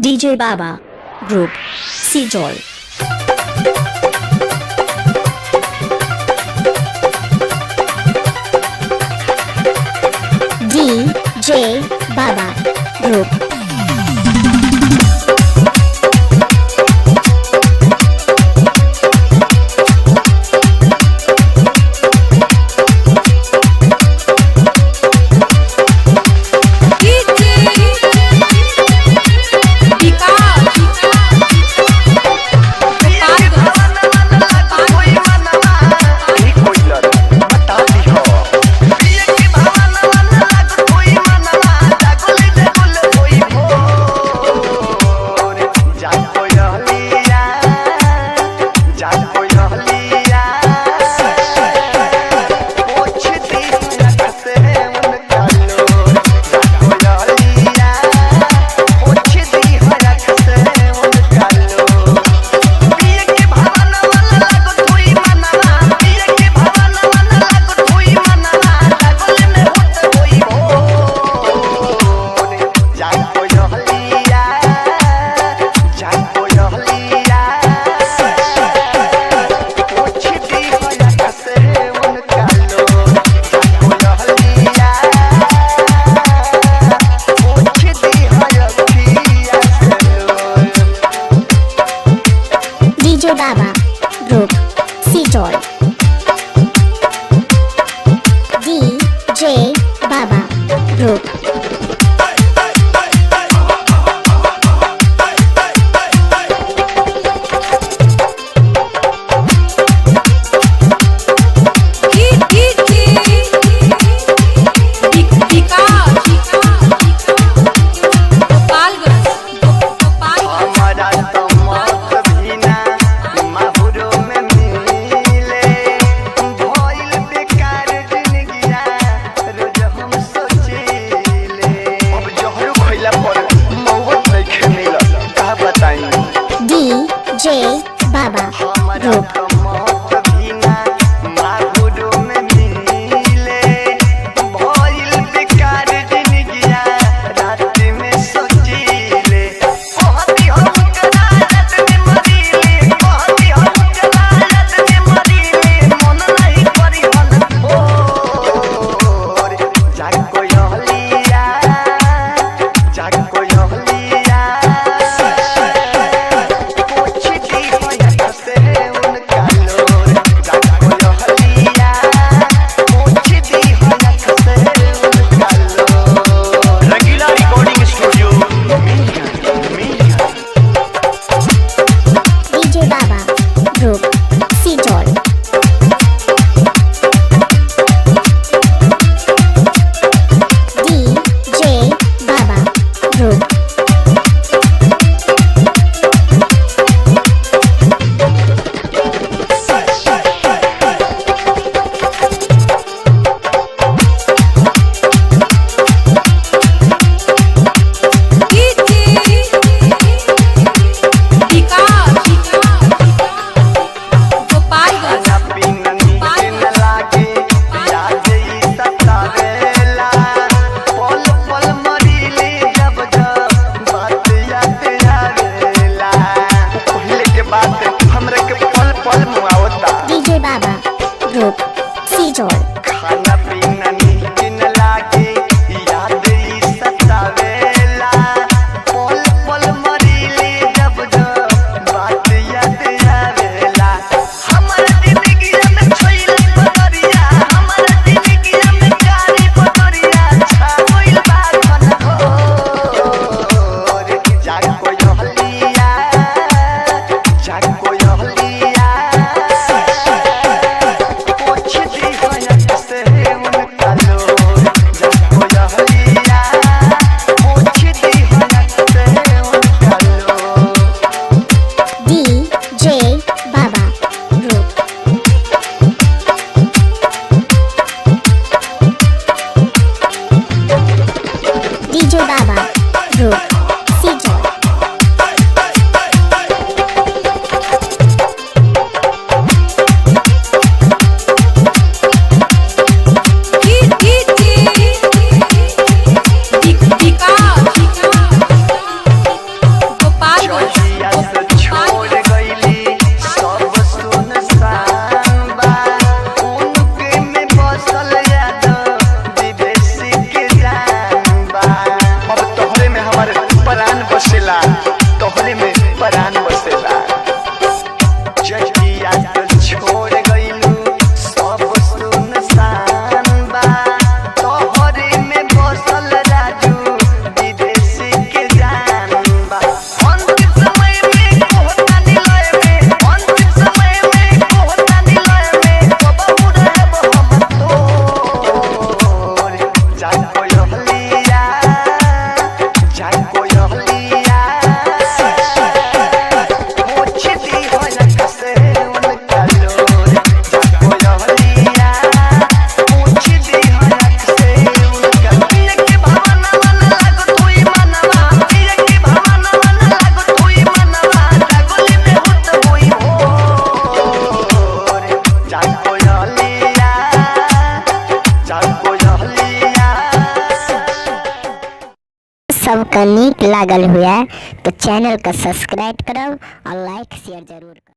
DJ Baba Group Sijol. DJ Baba Group. कोई जहिया से छोड़ गईली सब सुनसान बा, उनके में बसल याद विदेशी के जान बा। अब तोहरे में हमारे प्राण बसेला, तोहरे में प्राण बसेला। जहिया से छोड़ गईलू सब सुनसान बा, तोहरे में बसल राजू विदेशी के जान बा। अंतिम समय में कोहता निलय में, अंतिम समय में कोहता निलय में, कबहू रहब हम तोर। जा कोयलिया, जा कोयलिया, पूछ दी होलक से उनका लोर। जा कोयलिया, पूछ दी होलक से उनका। पिया के भावना मन लागो तुई मनवा, पिया के भावना मन लागो तुई मनवा, लागोली में होत होई भोर। जा कोयलिया, जा कोयलिया। सबके नीक लागल हुए तो चैनल के सब्सक्राइब करब और लाइक शेयर जरूर करब।